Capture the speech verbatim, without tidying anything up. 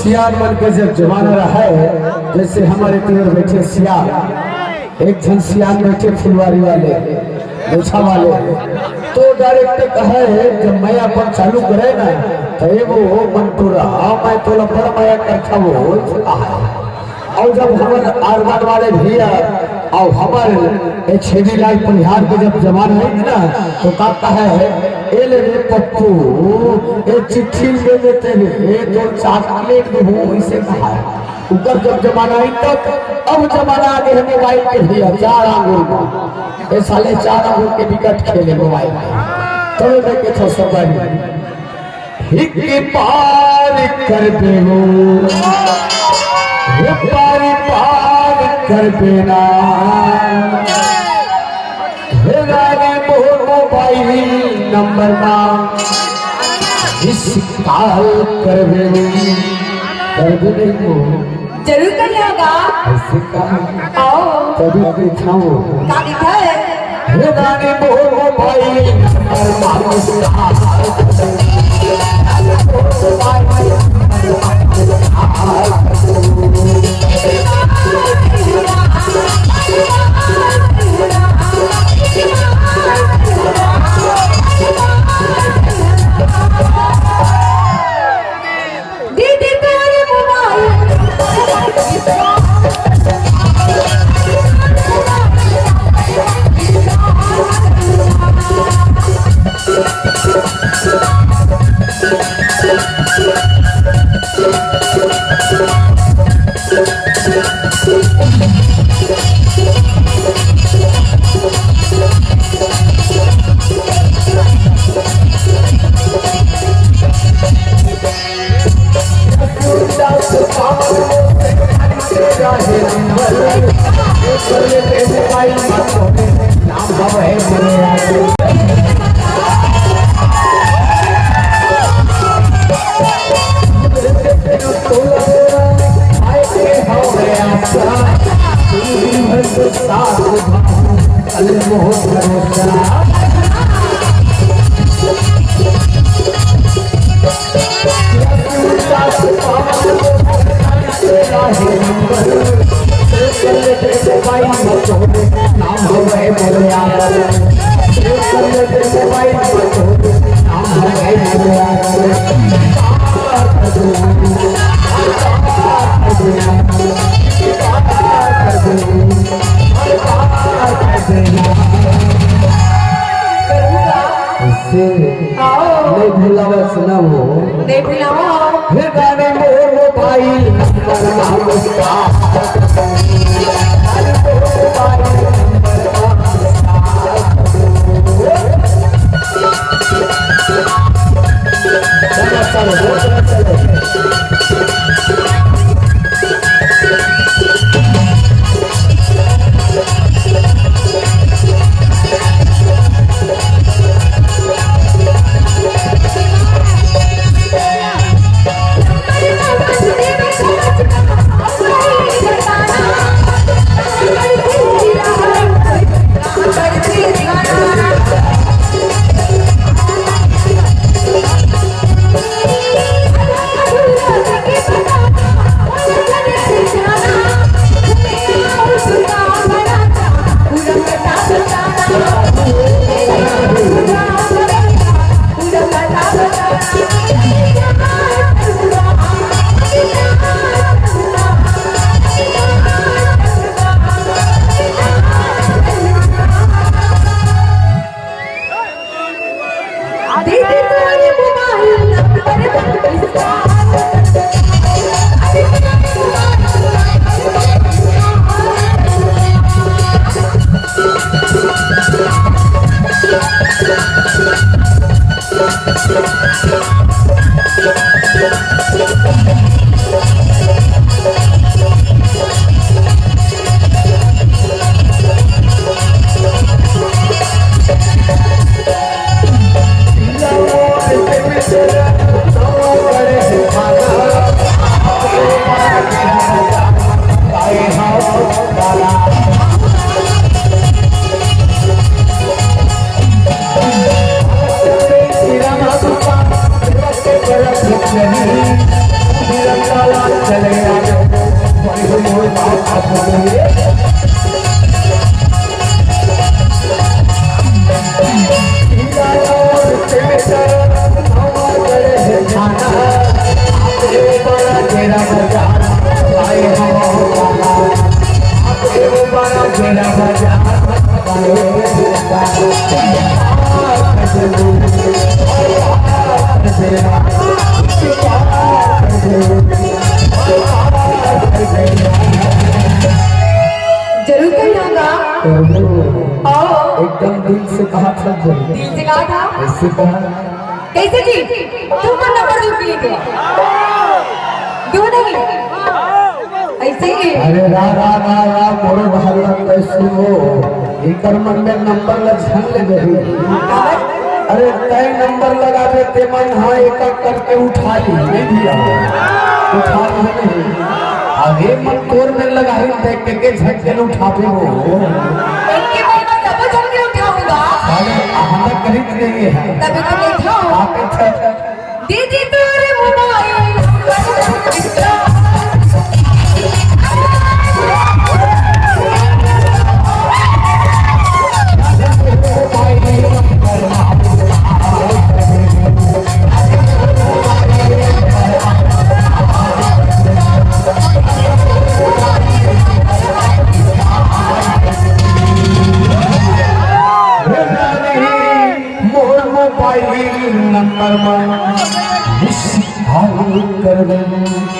सियान मन के जब जमाना रहे, जैसे हमर तीर बैठे सियान, एक झन सियान बैठे फुलवारी वाले, मूछा वाले, तो डायरेक्ट कहे, जब मैं अपन चालू करे ना, तो एगो, "ओ मंटूरा, मैं तोला बड़ मया करथव वो," कहा। अउ जब हमर आर्गन वाले भैया अउ हमर ए छेदी लाल परिहार के जब जमाना रहिस ना, तो का कहे, "ए ले रे पप्पू, ए चिट्ठी दे देते रे, ए तो चॉकलेट देहूं," इसे कहा। उकर जब जमाना आई तब, अब जमाना आ गे हे मोबाइल के भैया, चार आंगुर में। ए साले चार आंगुर के विकेट खेले मोबाइल में। तब मैं के थो सब बारी। हिक पार कर देवो, हे पार पार कर देना। हे रानी मोर मोबाइल नंबर ना इस कॉल कर देवो। कर देवो। जरूर कर लेगा। ऐसे कहा। आओ। तभी दिखाओ। का दिखा है? हे रानी मोर मोबाइल नंबर मांगता। दीदी तोरे मोबाइल। से आओ। नहीं भुलावा सुना वो। नहीं भुलावा। हे गाने मोर मोबाइल नंबर मांगता। चलो, चलो, चलो, चलो। जरूर कही होगा। प्रभु, आओ। एकदम दिल से कहा था जरूर। दिल से कहा था। ऐसे कहा। कैसे जी? तू मन नंबर दू के लिए। दो नहीं। ऐसे ही। अरे रा, रा, रा, रा, मोरो भाई, तै सुनो। इकर मन में नंबर ल झन ले देही। अरे तय नंबर लगाबे ते मन, हाँ, एक एक करके उठा ली, नहीं भैया, उठा ली नहीं। अरे मन तोर में लगाही, देख के, के झटके न उठाबे हो। इनके भाई, मैं सबो झटके उठाऊंगा। अरे हम करीब नहीं है। तभी तो बैठो। आप अच्छा। दीदी तोर मोबाइल। मोर मोबाइल नंबर मा मिस कॉल कर दे।